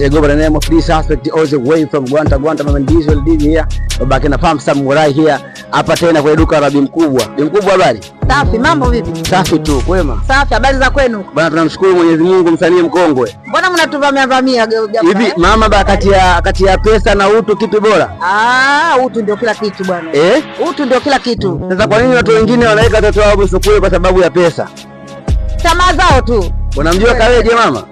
I go by the name of this aspect all the way from Gwanta Gwanta, Mama Diesel DJ here. Babake na Pam Sam right here. Hapa tena kwenye duka la Bi Mkubwa. Bi Mkubwa, habari? Safi, mambo vipi? Safi tu, kwema. Safi, habari za kwenu? Bwana, tunamshukuru Mwenyezi Mungu, msanii mkongwe. Mbona mnatuvamia vamia ghafla, Hivi eh? Mama, ba kati ya pesa na utu kipi bora? Ah, utu ndio kila kitu, bwana. Eh? Utu ndio kila kitu. Sasa kwa nini watu wengine wanaweka watoto wao misukule kwa sababu ya pesa? Tamaa zao tu. Unamjua Kaweje, mama?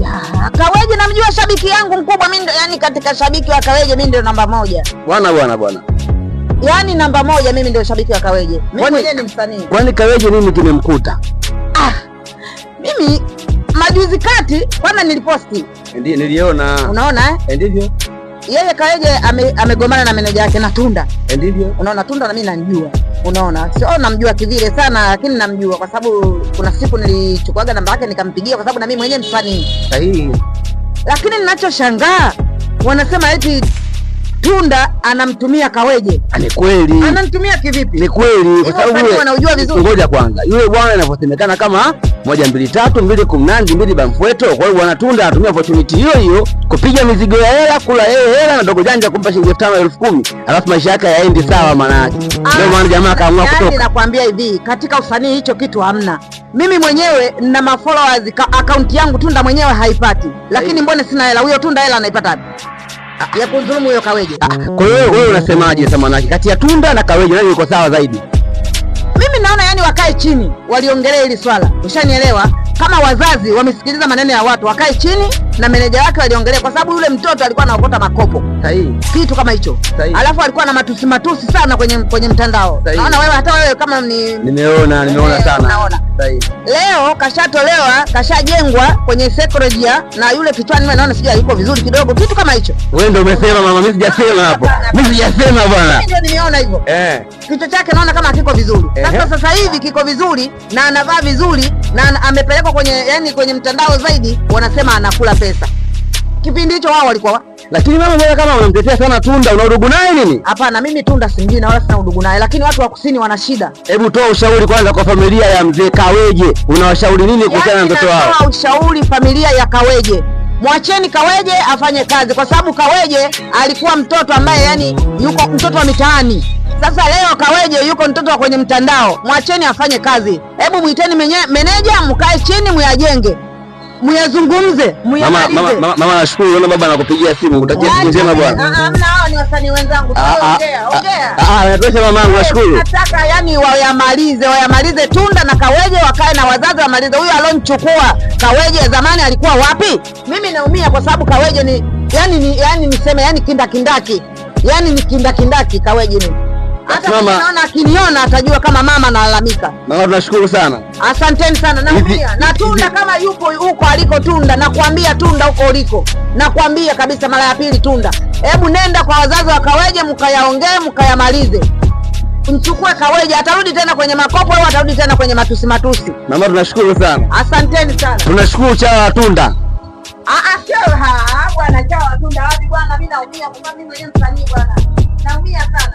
Ya, Kaweje namjua, shabiki yangu mkubwa mimi ndo, yani katika shabiki wa Kaweje mimi ndio namba moja. Bwana bwana bwana. Yaani namba moja mimi ndio shabiki wa Kaweje. Mimi mwenyewe ni msanii. Kwani Kaweje nini kimemkuta? Ah, mimi majuzi kati kwanza niliposti. Ndiyo niliona. Unaona, eh? Ndivyo. Yeye Kaweje amegomana na meneja yake na Tunda. Ndivyo. Unaona, Tunda na mimi namjua. Unaona, sio namjua kivile sana, lakini namjua kwa sababu kuna siku nilichukuaga namba yake nikampigia, kwa sababu na mimi mwenyewe msanii. Sahihi. Lakini ninachoshangaa, wanasema eti Tunda anamtumia Kaweje. Ni kweli. Anamtumia kivipi? Ni kweli kwa Hivyo sababu wasanii wanaujua vizuri. Ngoja kwanza, yule bwana inavyosemekana kama 1 2 3 2 10 2 bamfweto. Kwa hiyo bwana Tunda anatumia opportunity hiyo hiyo kupiga mizigo ya hela, kula yeye hela na dogo janja kumpa shilingi 5,000, 10,000, alafu maisha yake hayaendi sawa. Maana yake ndio maana jamaa akaamua Yaani kutoka. nakwambia hivi, katika usanii hicho kitu hamna. Mimi mwenyewe nina mafollowers akaunti yangu Tunda mwenyewe haipati, lakini mbona sina hela? Huyo Tunda hela anaipata wapi ya kudhulumu huyo Kaweje? Ah, kwa hiyo wewe unasemaje sasa, maana yake kati ya Tunda na Kaweje nani yuko sawa zaidi? Mimi naona yani wakae chini waliongelea hili swala, ushanielewa? Kama wazazi wamesikiliza maneno ya watu, wakae chini na meneja wake waliongelea, kwa sababu yule mtoto alikuwa anaokota makopo, Sahihi. Kitu kama hicho, Sahihi. alafu alikuwa na matusi matusi sana kwenye mtandao. Sahihi. Naona wewe, hata wewe kama ni Nimeona Eh, sana. unaona. Sahihi. Leo kashatolewa, kashajengwa kwenye saikolojia na yule kichwani, mimi naona sijui yuko vizuri kidogo, kitu kama hicho. Wewe ndio umesema, mama, mimi sijasema hapo. Mimi sijasema, bwana. Mimi ndio nimeona hivyo. Kichwa chake naona kama hakiko vizuri. Sasa hivi kiko vizuri na anavaa vizuri na amepelekwa kwenye, yani kwenye mtandao zaidi, wanasema anakula pesa. Kipindi hicho wao walikuwa Lakini mama, wewe kama unamtetea sana Tunda, una udugu naye nini? Hapana, mimi Tunda simjui na wala sina udugu naye, lakini watu wa kusini wana shida. Hebu toa ushauri kwanza kwa familia ya mzee Kaweje, unawashauri nini kuhusiana na Yaani mtoto wao? natoa ushauri familia ya Kaweje, mwacheni Kaweje afanye kazi, kwa sababu Kaweje alikuwa mtoto ambaye yani yuko mtoto wa mitaani. Sasa leo Kaweje yuko mtoto wa kwenye mtandao, mwacheni afanye kazi. Hebu mwiteni meneja, mkae chini, muyajenge, muyazungumze, Mama, muyamalize. mama, mama, mama, nashukuru. Naona baba anakupigia simu, kutakia siku njema, bwana. Ah, ah, hamna, hawa ni wasanii wenzangu. Ah, ah, Ongea, ah, ongea. ah, natosha mamangu, nashukuru. Nataka yani wayamalize, Tunda na Kaweje wakae na wazazi wamalize. Huyo alonchukua Kaweje zamani alikuwa wapi? Mimi naumia kwa sababu Kaweje ni yani, ni yani niseme yani kindakindaki, yani ni kindakindaki Kaweje ni hata Mama. naona akiniona atajua kama mama nalalamika. Mama, tunashukuru sana. Asanteni sana, naumia na Tunda kama yupo huko aliko Tunda, nakwambia Tunda huko uliko, nakwambia kabisa mara ya pili Tunda, hebu nenda kwa wazazi wa Kaweje mkayaongee mkayamalize, mchukue Kaweje, atarudi tena kwenye makopo au atarudi tena kwenye matusi matusi. Mama, tunashukuru sana. Asanteni sana. Tunashukuru chawa wa Tunda. Ah, ah, sio bwana, chawa Tunda wapi bwana, mimi naumia kwa sababu mimi mwenyewe msanii, bwana, naumia sana.